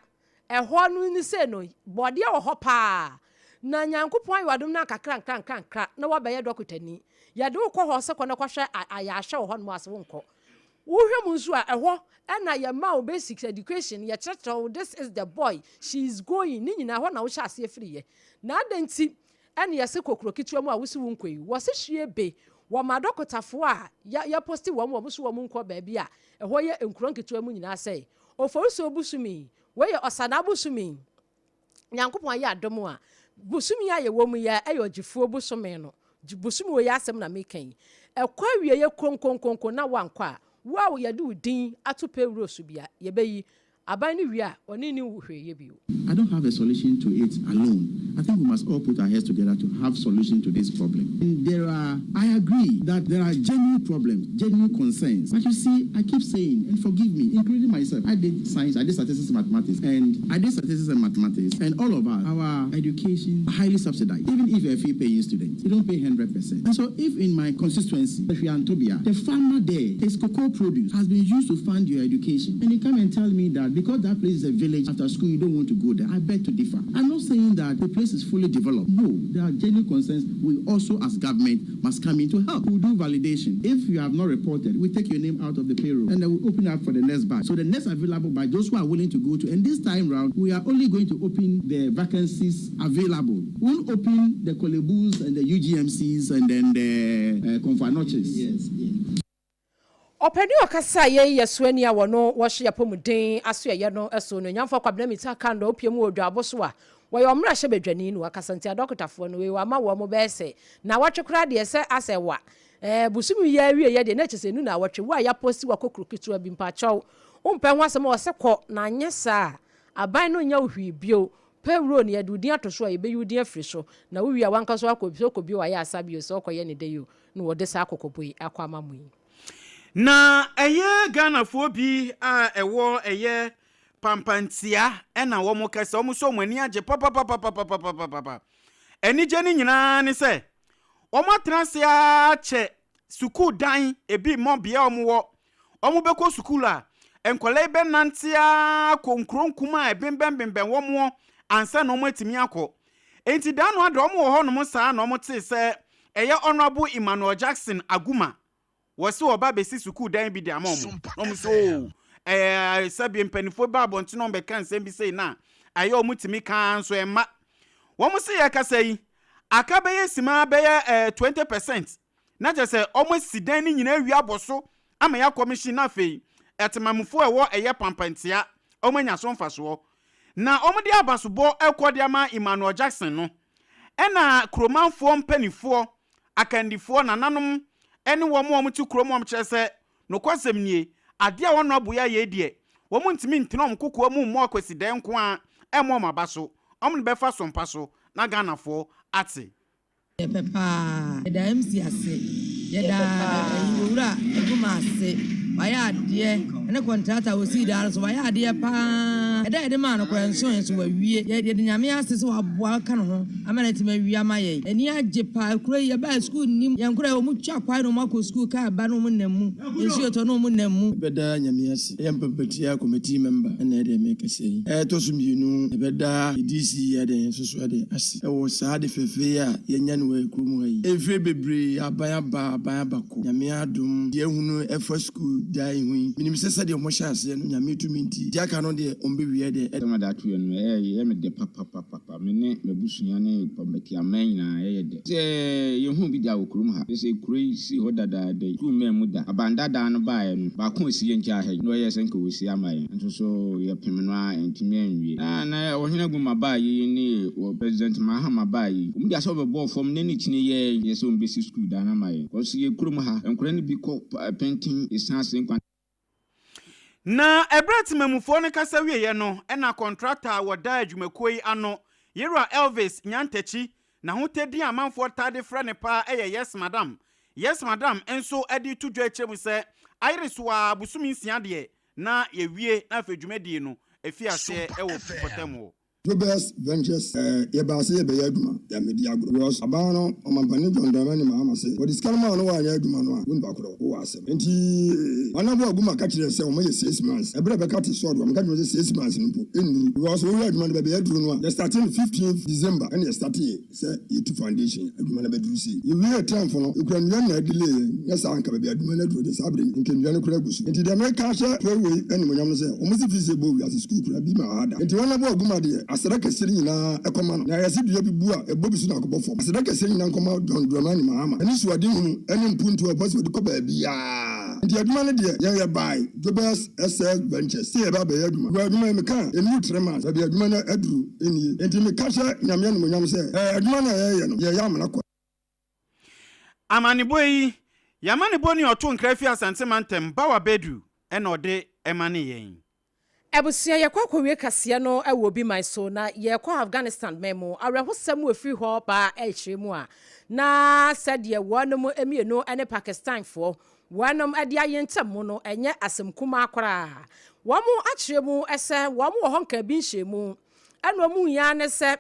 ɛhɔ no ne sei no, bɔdeɛ wɔ hɔ paa. Na Nyankopɔn ayɛ wo adom no ankakrankrankrankra na woabɛyɛ dɔkotani. Yɛde wo kɔ hɔ sɛ kɔ na kɔhwɛ ayarehwɛ wɔ hɔnom a, sɛ wonkɔ. Wohwɛ mu nso a, ɛhɔ na yɛma wo basics education, yɛkyerɛkyerɛ wo this is the boy, she is going, ne nyinaa ɛhɔ na wohyɛ aseɛ firiiɛ. Na adɛn nti Ɛne yɛse kɔ kuro ketewa mu a wose wo nkɔ yi, wɔse hwie be wɔ ma adɔkotafoɔ a ya yɛposti wɔn wɔn so wɔn nkɔ baabi a ɛhɔ yɛ nkuro nketewa mu nyinaa sɛ Oforisuo bosome wei yɛ Ɔsanaa bosome Nyankopɔn ayɛ adom a bosome a yɛwɔ mu yi a ɛyɛ ɔgyefuo bosome no bosome wei asɛm na meka yi ɛkɔ awieɛ konkonkonko na woankɔ a wo a yɛde wo din ato payroll so bia yɛbɛyi Aban no wie a, ɔne nni wo hwee yɛ bio. I don't have a solution to it alone. I think we must all put our heads together to have solution to this problem. There are, I agree that there are genuine problems, genuine concerns. But you see, I keep saying, and forgive me, including myself, I did science, I did statistics and mathematics, and I did statistics and mathematics, and all of us, our education highly subsidized. Even if you're a fee-paying student, you don't pay 100%. And so if in my constituency, Antobia, the farmer there, his cocoa produce has been used to fund your education, and you come and tell me that because that place is a village, after school you don't want to go there, I beg to differ. I'm not saying that the place is fully developed. No, there are genuine concerns. We also, as government, must come in to help. We'll do validation. If you have not reported, we take your name out of the payroll and then we open up for the next batch. So the next available batch, those who are willing to go to, and this time round, we are only going to open the vacancies available. We won't open the Korle Bus and the UGMCs and then the uh, Komfo Anokye's. Yes, yes. Ɔpanin a ɔkasaeɛ yi yɛ soani a wɔno wɔhwe apɔmuden asoɛeɛ no so, Onuonyamfoɔ Kwabena Mintah Kandor wopue mu wɔ Dwaabo so a wɔyɛ ɔmmarahyɛbadwani na wakasa nti adɔkotafoɔ no wei wama wɔn bɛyɛ sɛ naawɔtwe koraa deɛ sɛ asɛ wa ɛɛ bosome yi awieɛ deɛ na kyerɛ sɛ ɛnu naawɔtwe wo a yɛaposti wakɔ kuro ketewa bi mpakyɛw wompɛ ho asɛm a ɔsɛ kɔ na anyɛ saa a aban no nyɛ wo hwee bio pɛ wuro no yɛde wo din ato so a yɛbɛyi wo din afiri so na wowie a wankasa wakɔ sɛ wokɔ bio ayɛ asa bio sɛ wokɔyɛ ne dɛ yi o na wɔde saa kɔkɔbɔ yi akɔ ama mo yi. Na ɛyɛ Ghanafoɔ bi a ɛwɔ ɛyɛ Pampantia na wɔn kɛsɛ wɔn nso wɔn ani agye papapapapapapapa. Anigye no nyinaa ne sɛ wɔn atena ase ara kyɛ sukuu dan ebi mmɔ bea wɔn wɔ. Wɔn bɛkɔ sukuu a nkwadaa yi bɛnante ara kɔ nkuro nkumaa a ɛbembɛnbembɛn wɔn ansa na wɔn atumi akɔ. Enti da no ada wɔn wɔ hɔnom saa na wɔn tee sɛ ɛyɛ Honourable Emmanuel Jackson Aguma Wɔse wɔba bɛsi sukuu dan bi de ama wɔn. Na wɔn sɛ oo, ɛɛ sɛbi mpanimfoɔ ba abɔnten na wɔbɛka nsɛm bi sei na ayɛ wɔn tumi ka ara nso ɛmma. Wɔn se yɛkasa yi, aka bɛyɛ sima bɛyɛ ɛɛ 20% na kyerɛ sɛ wɔn asi dan no nyinaa awie abɔ so ama yɛakɔmihyin na afei ɛtemamufoɔ a ɛwɔ ɛyɛ Pampantia wɔn anya so mfasoɔ. Na wɔde abasobɔ rekɔ de ama Emmanuel Jackson no, ɛna kuromanfoɔ mpanimfoɔ akandifoɔ, nananom ne wɔn a wɔte kurom a wɔkyerɛ sɛ, Nokwasɛm nie, adeɛ a wɔn aboa ayɛ yi deɛ, wɔntumi ntena wɔn kokoa mu mmɔ akwasidɛɛ nko ara mmɔ wɔn aba so, wɔn na bɛfa so mpa so na Ghanafoɔ ate. Yɛpɛ paa. Yɛda MC ase. Yɛda Owura Aguma ase. Wayɛ adeɛ. Ɛne kɔntrata a ɔsii dan no so, wayɛ adeɛ paa. Ɛda a yɛde maa no koraa nso nso wawie. Yɛde Nyame ase sɛ waboa aka ne ho ama no atumi awie ama yɛn. Yɛn ani agye paa. Kuro yi yɛbaeɛ sukuu nnim. Yɛn nkwadaa yi wɔn twa kwan na wɔn akɔ sukuu, kaa ba na wɔn nam mu, nsuo tɔ na wɔn nam mu. Yɛbɛda Nyame ase. Yɛ mpapatia committee member na ɛdeɛ mekasa yi. Ɛtɔ so mmienu yɛbɛda yɛ DC yɛde nso so ɛde ase ɛwɔ saa ade fɛfɛ yi a yɛanya no wɔ kurom ha yi. Mfeɛ bebree aban aba aban aba kɔ. Nyame adom deɛ ahunu ɛfa sukuu dan yi ho yi menim sɛ sɛdeɛ wɔn hyɛ aseɛ no Nyame tumi nti deɛ aka no deɛ wɔn bɛwie ɛdeɛ. Asɛm a ɔde ato yɛn no, ɛyɛ me dɛ papapapapa. Me ne m'abusua ne Pɔmpɛtiaman nyinaa yɛyɛ dɛ sɛ yɛhuu bi da wɔ kurom ha. Kyerɛ sɛ kuro yi sii hɔ dadaada yi, sukuu mmaa mu da. Aban dadaa no baeɛ no, baako a ɛsi yɛn nkyɛn ha yi na ɔyɛɛ sɛ nka ɔresi ama yɛn, nso so yɛpem no ara antumi anwie. Na na Ɔhene Aguma baeɛ yi ne President Mahama baeɛ yi, wɔn de asɛ wɔbɛbɔɔ fam na ne kyini yɛɛ yɛ sɛ wɔbɛsi sukuu dan no ama yɛn. Kɔso yɛ kurom ha, nkwadaa no bi kɔ Penten, Esan ase nkwan. Na ɛberɛ a temamufoɔ no kasa wieeɛ no na kɔntrakta a wɔda adwumakuo yi ano, Yewura Elvis Nyantakyi, n'ahotɛ din a amanfoɔ taa de frɛ no paa yɛ Yes Madam, Yes Madam nso de reto dwa akyerɛ mu sɛ ayere so ara bosome nsia deɛ na yɛwie na afei dwumadie no afi aseɛ wɔ mpɔtam hɔ. Jobez Ventures eh, yɛbaa sɛ yɛbɛyɛ adwuma, yɛammɛdi agorɔ because aban no, Ɔmampanin John Dramani Mahama se wɔde sika no maa wo na woanyɛ adwuma no a, wo nipa korɔ, wowɔ asɛm. Nti Honourable Aguma ka kyerɛɛ sɛ wɔyɛ 6 months, ɛberɛ a ɛbɛka te sɔɔ do, wɔka kyerɛ me sɛ 6 months no mpo ɛnnuru because wohwɛ adwuma no baabi a aduru no a, yɛ starte no 15th December ɛna yɛ startee sɛ yɛtu foundation, adwuma no bɛduru sei. Yɛwiee 10th no, yɛkura nnua na delay yɛn, nyɛ saa anka baabi a adwuma no aduru de saa bere yi nka nnua no koraa gu so. Nti deɛ meka ahyɛ kuro wei animuonyam no sɛ, wɔn se fii sɛ ɛbɔɔ wiase sukuu koraa bi ma ha da. Nti wɔn abɔ aguma deɛ aseda kɛseɛ no nyinaa ɛkɔma no. Na yɛse dua bi bu a ɛbɔ bi so na akɔbɔ fam. Aseda kɛseɛ nyinaa nkɔma John Dramani Mahama ɛne suadehunu ɛne mpuntuo a ɔpɛ sɛ ɔde kɔ baabiara. Nti adwuma no deɛ yɛn yɛbae Jobez SS Ventures sɛ yɛba abɛyɛ adwuma. Wɔ adwuma yi meka a ɛnnuru 3 months baabi a adwuma no aduru nie. Nti meka hyɛ Nyame animuonyam sɛ ɛɛ adwuma no a yɛyɛ no yɛyɛ amena kwa. Amanebɔ yi, yɛamanebɔ ni ɔto nkra fi Asante mantam, Bawa Bedu ɛna ɔde ɛma ne yɛn. Abusua, yɛkɔ akɔwie kaseɛ no wɔ obi man so na yɛkɔ Afghanistan man mu. Awerɛhosɛm wɔ firi hɔ ba akyire mu a na sɛdeɛ wɔnom mmienu ne Pakistanfoɔ wɔnom de ayɛ ntam mu no, ɛnyɛ asɛm kumaa koraa. Wɔn akyerɛ mu sɛ wɔn wɔ hɔ nka bi nhyɛ mu ɛna wɔn nyinaa ne sɛ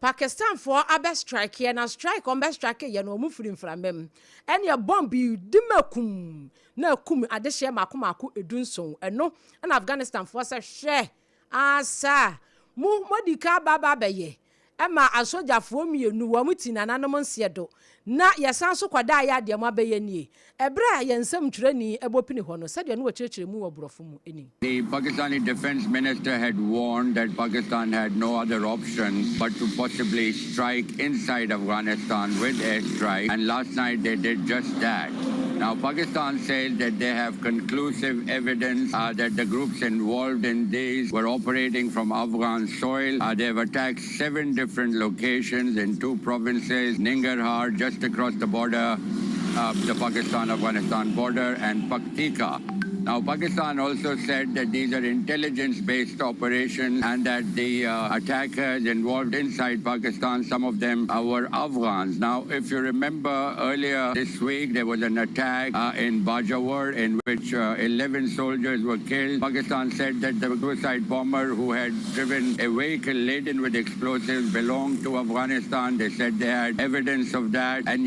Pakistanfoɔ abɛ strike na strike wɔn bɛ strike yɛ no, wɔn firi mframa mu ɛne bomb bi di ma kum na kum adehyeɛ mako mako 17. Ɛno ɛna Afghanistanfoɔ sɛ hwɛ asa mo modi ka aba aba abɛyɛ ɛma asogyafoɔ mmienu wɔn ti nananom nseɛ do na yɛsan so kɔda ayɛ adeɛ mo abɛyɛ nie. Ɛberɛ a yɛn nsɛm twerɛni ɛbɔ pini hɔ no, sɛdeɛ no wɔkyerɛkyerɛ mu wɔ borɔfo mu ani. The Pakistani defense minister had warned that Pakistan had no other option but to possibly strike inside Afghanistan with airstrike, and last night they did just that. Now, Pakistan says that they have conclusive evidence that the groups involved in these were operating from Afghan soil. They have attacked seven different locations in two provinces, Nangarhar, just across the border, the Pakistan-Afghanistan border, and Paktika. Now, Pakistan also said that these are intelligence-based operations and that the attackers involved inside Pakistan, some of them were Afghans. Now, if you remember earlier this week, there was an attack in Bajawar in which 11 soldiers were killed. Pakistan said that the suicide bomber who had driven a vehicle laden with explosives belonged to Afghanistan. They said they had evidence of that. And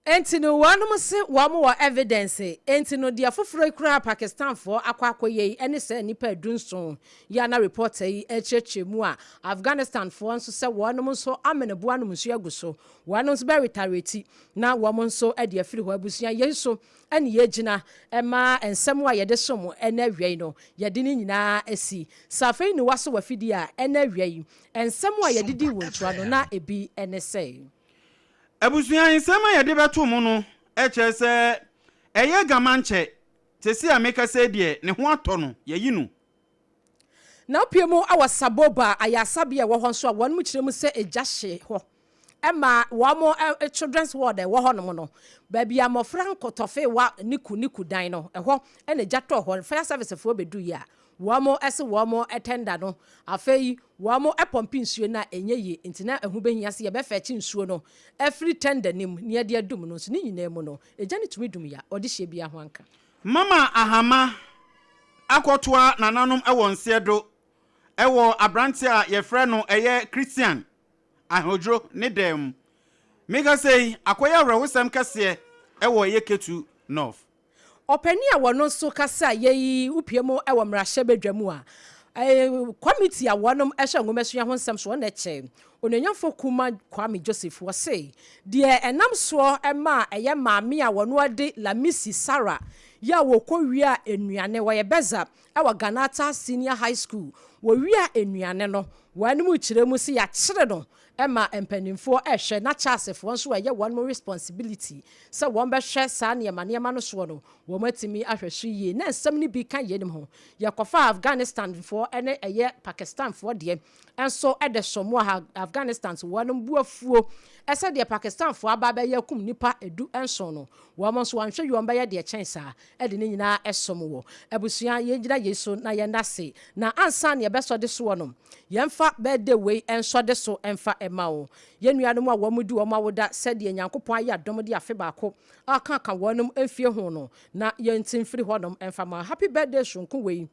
Enti no wɔnom se wɔn wɔ evidence. Enti no deɛ foforɔ yi koraa Pakistanfoɔ akɔ akɔyɛ yi ɛne sɛ nnipa 17 yi ana reporter yi akyerɛkyerɛ mu a, Afghanistanfoɔ nso sɛ wɔnom nso amene boa nom nso agu so, wɔnom nso bɛ retaliate na wɔn nso de afiri hɔ. Abusua, yɛn so ɛne yɛgyina ɛma nsɛm a yɛde som ɛna awia yi no yɛde ne nyinaa asi sɛ afei ne waso wafidie a ɛna awia yi nsɛm a yɛde di wɔ ntua no na ebi ɛne sɛ Abusua, nsɛm a yɛde bɛto mu no kyerɛ sɛ ɛyɛ Gamankyɛ te se a meka sɛ deɛ ne ho atɔ no yɛyi no. Na wopie mu wɔ Saboba ayasabea a ɛwɔ hɔ nso a, wɔn mu kyerɛ mu sɛ egya hye hɔ ɛma wɔn children's ward a ɛwɔ hɔnom no, baabi a mmɔfra nkotɔfewa niku niku dan no ɛhɔ ɛna egya tɔɔ hɔ. Fire service foɔ bɛdu yi a, wɔn ɛse wɔn tender no afei wɔn pump nsuo no a ɛnyɛ yie, nti na ɛho bɛhia sɛ yɛbɛfɛ akyi nsuo no afiri tender nim ne yɛde adum no nso. Ne nyinaa mu no egya no tumi dum ya ɔde hyɛ bi ho anka. Mama Ahama akɔtoa nananom wɔ nseɛ do ɛwɔ aberante a yɛfrɛ no ɛyɛ Christian Ahodwo ne dɛm. Meka sɛ yi akɔyɛ awerɛhosɛm kɛseɛ ɛwɔ ɛyɛ Ketu North. Ɔpanin a wɔno nso kasa yɛyi wopie mu wɔ mmarahyɛbadwa mu a committee a wɔnom hyɛ nwomasua ho nsɛm so, ɔna kyɛ. Onuonyamfoɔ Kumah Kwame Joseph wɔse deɛ ɛnam soɔ maa ɛyɛ maame a wɔnoa de Lamisi Sarah yi a wɔkɔ wia nnuane, wɔyɛ bɛza wɔ Ghanata Senior High School, wɔwia nnuane no, wɔn mu kyerɛ mu se yɛakyere no ma mpanimfoɔ rehwɛ na Charlesfoɔ nso ɛyɛ wɔn responsibility sɛ wɔn bɛhwɛ saa nneɛma nneɛma no soɔ no, wɔn atumi ahwɛ so yie. Na nsɛm no bi ka yeinom ho. Yɛkɔfaa Afghanistanfoɔ ne ɛyɛ Pakistanfoɔ deɛ nso de som a Afghanistan so wɔn bo afuo sɛ deɛ Pakistanfoɔ aba abɛyɛ akum nnipa 17 no, wɔn nso wɔanhwɛ yie wɔn bɛyɛ deɛ ɛkyɛn saa de ne nyinaa som wɔ. Abusua yɛngyina yei so na yɛnna ase na ansa na yɛbɛsɔ de soɔ no yɛmfa birthday wei nsɔ de so mfa mma wo. Yɛn nuanom a wɔn di wɔn awoda sɛdeɛ Nyankopɔn ayɛ adom de afe baako aka aka wɔn mfie ho no na yɛnte mfiri hɔnom mfa ma happy birthday soronko wei.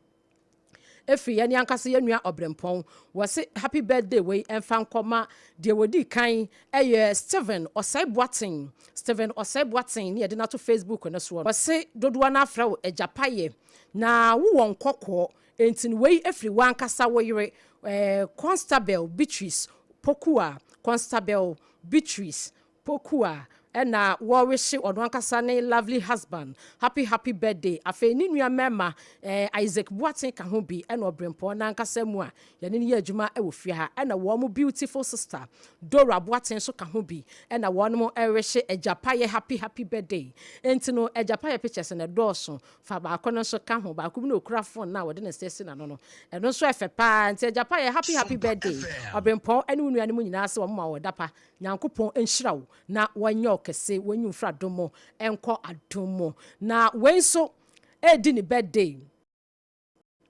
Ɛfiri yɛn ankasa yɛn nua ɔbrempɔn. Wɔse happy birthday wei ɛmfa nkɔ ma deɛ wɔdii kan ɛyɛ Stephen Osei Boateng, Stephen Osei Boateng ne yɛde no ato Facebook no soɔ no. Wɔse dodoɔ no ara frɛ wo Agya Payɛ na wowɔ nkɔkɔɔ enti no wei ɛfiri w'ankasa wo yere eh, Constabel Beatrice Pokuah, Constabel Beatrice Poku a ɛna wɔrehye ɔno ankasa ne lovely husband happy happy birthday afei ne nua mmarima eh, Isaac Boateng ka ho bi ɛna ɔbrempɔn n'ankasa mu a yɛne no yɛ adwuma wɔ fie ha ɛna wɔn beautiful sister Dora Boateng nso ka ho bi ɛna wɔn rehye Agya Payɛ happy happy birthday enti no Agya Payɛ pictures no ɛdɔɔso fa baako no nso ka ho baako bi na okura phone no a wɔde ne nsa asi n'ano no ɛno nso ɛfɛ paa nti Agya Payɛ happy happy birthday ɔbrempɔn ɛne wo nuanom nyinaa sɛ wɔn ma wɔ da pa Nyankopɔn nhyira wo na wɔnyɛ wo kɛse, wɔnyi wo mfiri adom mu nkɔ adom mu. Na wei nso redi ne birthday.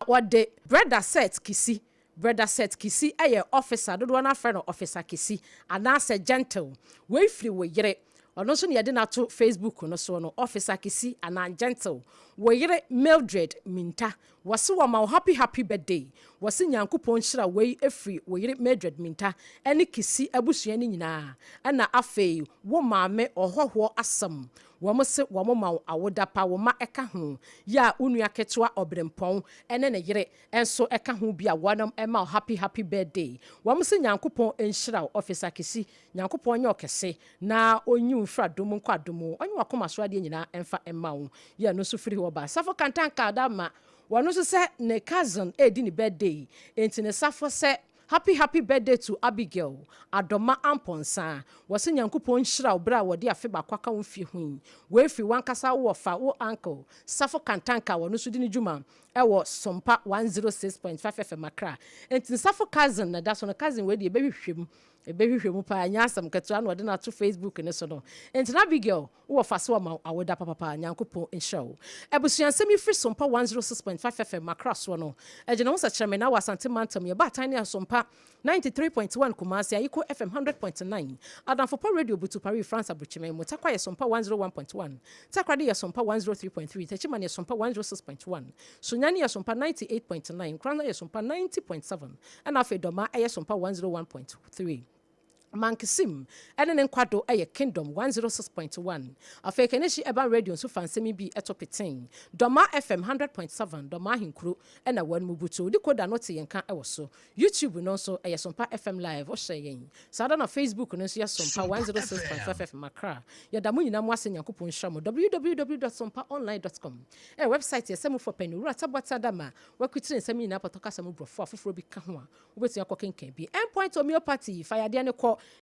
Wɔde Brɛda Seth Kisi, Brɛda Seth Kisi yɛ officer, dodoɔ no ara frɛ no Officer Kisi anaasɛ Gentle. Wei firi wo yere, ɔno nso na yɛde no ato Facebook no soɔ no, Officer Kisi anaa Gentle. Wo yere Mildred Minta, Wɔse wɔma wo happy happy birthday wɔse Nyankopɔn nhyira wei firi wo yere Mildred Minta ɛne Kisi abusua no nyinaa ɛna afei wo maame ɔhɔhoɔ asɛm wɔn se wɔn ma wo awoda pa wo mma ɛka ho yɛ a wo nua ketewa Ɔbrempɔn ɛne ne yere nso ɛka ho bi a wɔnom ɛma wo happy happy birthday wɔn se Nyankopɔn nhyira wo Officer Kisi Nyankopɔn nyɛ wo kɛse na ɔnyi wo mfiri adom mu nkɔ adom mu, ɔnye w'akoma so adeɛ nyinaa mfa mma wo. Yɛ ɛno nso firi hɔ ba. Safo Kantanka da ma wɔno nso sɛ ne cousin redi ne birthday, enti ne safo sɛ Happy happy birthday to Abigail Adoma Amponsah. Wɔse Nyankopɔn nhyira wo berɛ a wɔde afe baako aka wo mfie ho yi. Wei firi w'ankasa wo wɔfa, wo uncle, Safo Kantanka a wɔno nso di ne dwuma wɔ Sompa 106.5 FM Accra. Enti ne safo cousin na ɛda so no, cousin wei deɛ yɛbɛhwehwɛ mu Ebɛhwehwɛ mu paa, nnyɛ asɛm ketsewa na ɔdze no ato Facebook no so no. Ntsi na Abigail, wowɔ fa so ɔma wo awoda papapa, Nyankopɔn nhyira wo. Abusua nsɛm yi firi Sompa 106.5 FM Accra soɔ no, ɛgyina ho sɛ kyerɛmena wɔ Asante Mantam, yɛ baatan ne Asompa 93.1 Kumasi, Ayiko FM 100.9, Adamfo Pa Radio Butu Paris France Abrokyiman mu, Tarkwa yɛ Sompa 101.1, Takoradi yɛ Sompa 103.3, Techiman yɛ Sompa 106.1, Sunyani yɛ Sompa 98.9, Nkoranza yɛ Sompa 90.7, Ɛna afei Dɔma yɛ Sompa 101.3. Mankesim ne ne nkwado yɛ Kingdom 106.1. Afei Kaneshie Urban Radio nso fa nsɛm yi bi to petee. Dɔma FM 100.7, Dɔma ahenkuro na wɔn mu butu. Decoder no te yɛn nka wɔ so. YouTube no nso ɛyɛ Sompa FM Live, wohyɛ yɛn. Saa ara na Facebook no nso yɛ Sompa 106.5 FM Accra. Yɛda mo nyinaa mo ase, Nyankopɔn nhyira mo. Www dot sompaonline dot com ɛyɛ wɛbsaet yɛ sɛ mofɔ pɛn Owura Taboatse Adama Woakwitiri nsɛm yi nyinaa pɔtɔ kasa mu borɔfo a foforɔ bi ka ho a, wobɛtumi akɔkenkan bi. Endpoint Homeopathy, fa yadeɛ no kɔ.